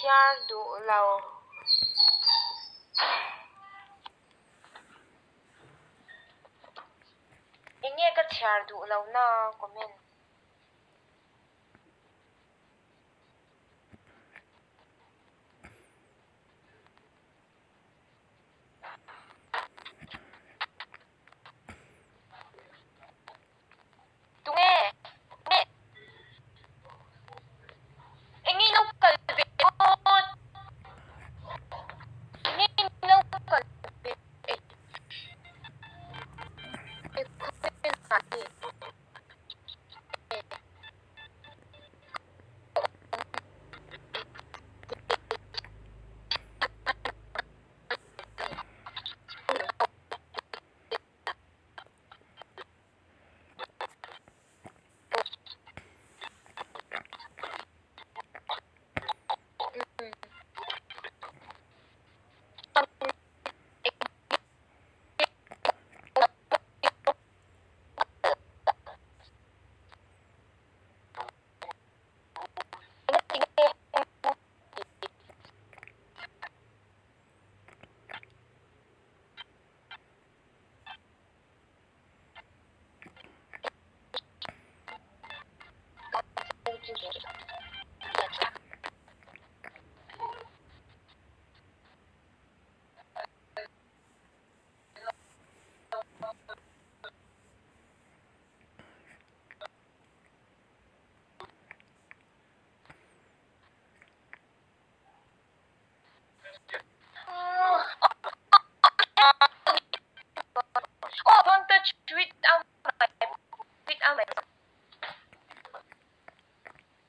chhiar duh lo. Eng nge ka chhiar duh lo na comment. Tunge? Nge? Eng nge ilo kal ve ngawt? Eng nge ilo kal ve?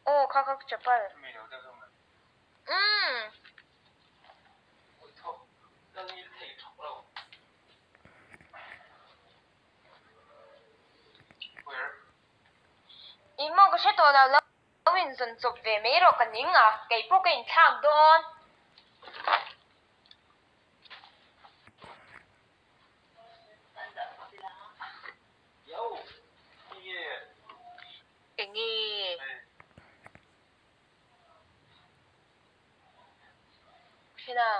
Aw kha kha chapal. Umm. Ih maw ka hre tawh lo lo inzawn chawp ve mai rawh ka ning a, kei pawh ka inthlak dawn. Enge? Hena.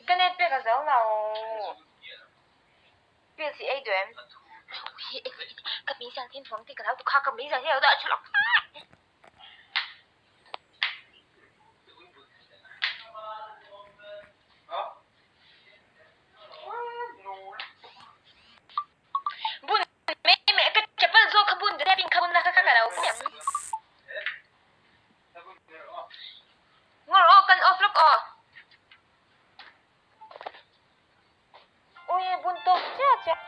Ka net pek a zo lo. Pills i ei duh em? Ka meizial hi vawng tih ka lo duh kha, ka meizial hi a lo dah tha lo. Bun mai mai ka chapal zawk kha bun te pin kha bun la kha kha ka lo Ngawr aw kan off lawk aw. Ui bun tawp chiah chiah.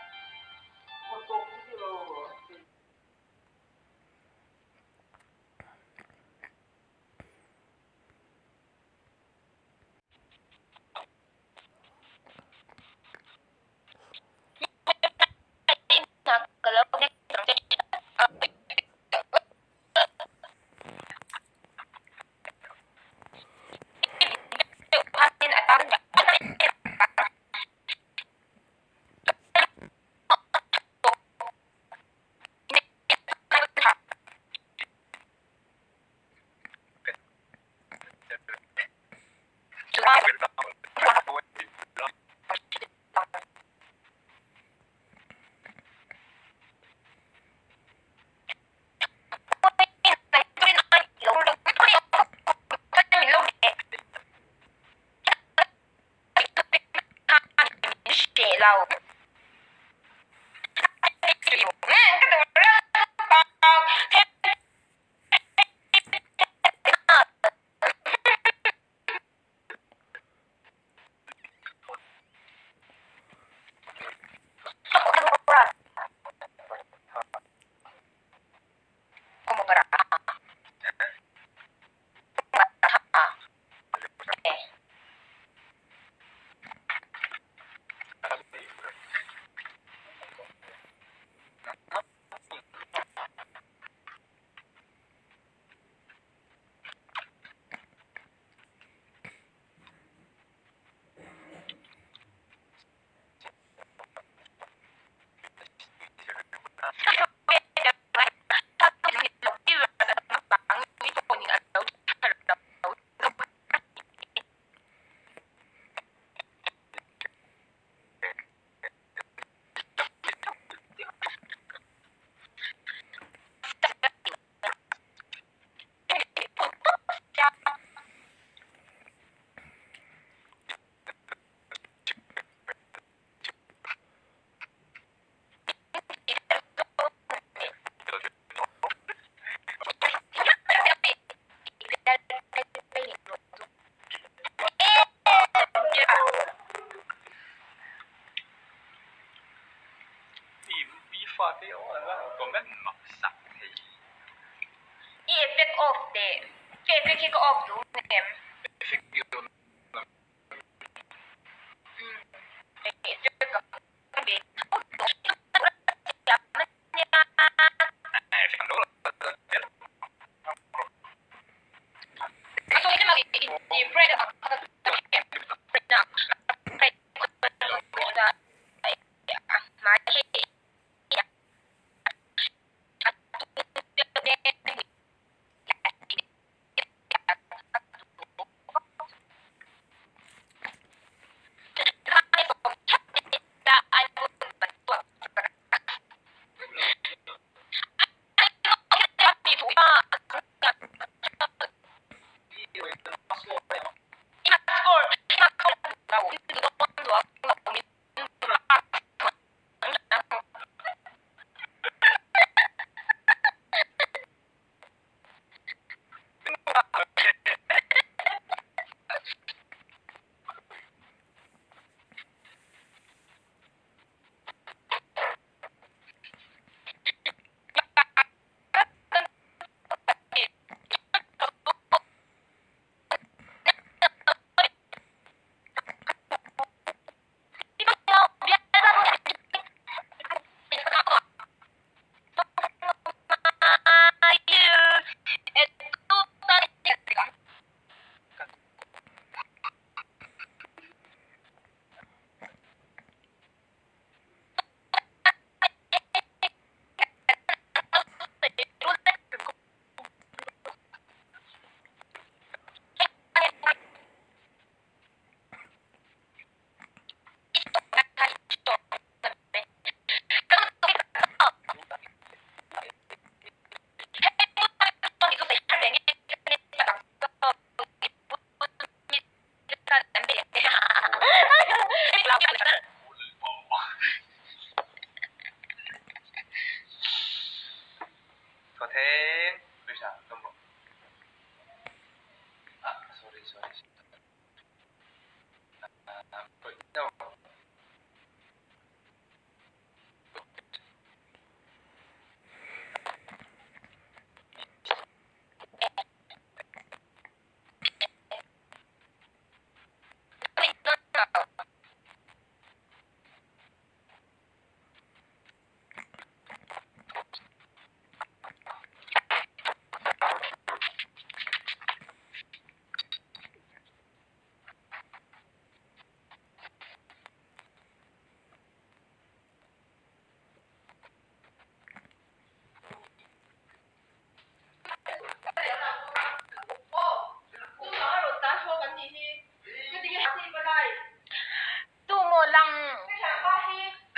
Tu maw lang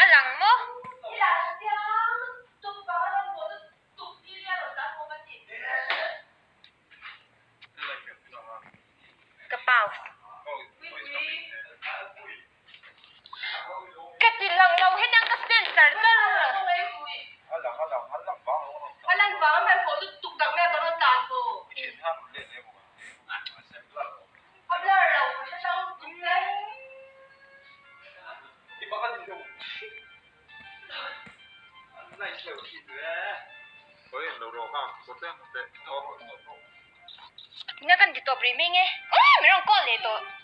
a lang maw? Ka pause. Ka ti lang lo hetiang ka send char char. Na kan ti tawp rih mai nge. Aw min rawn call leh tawh.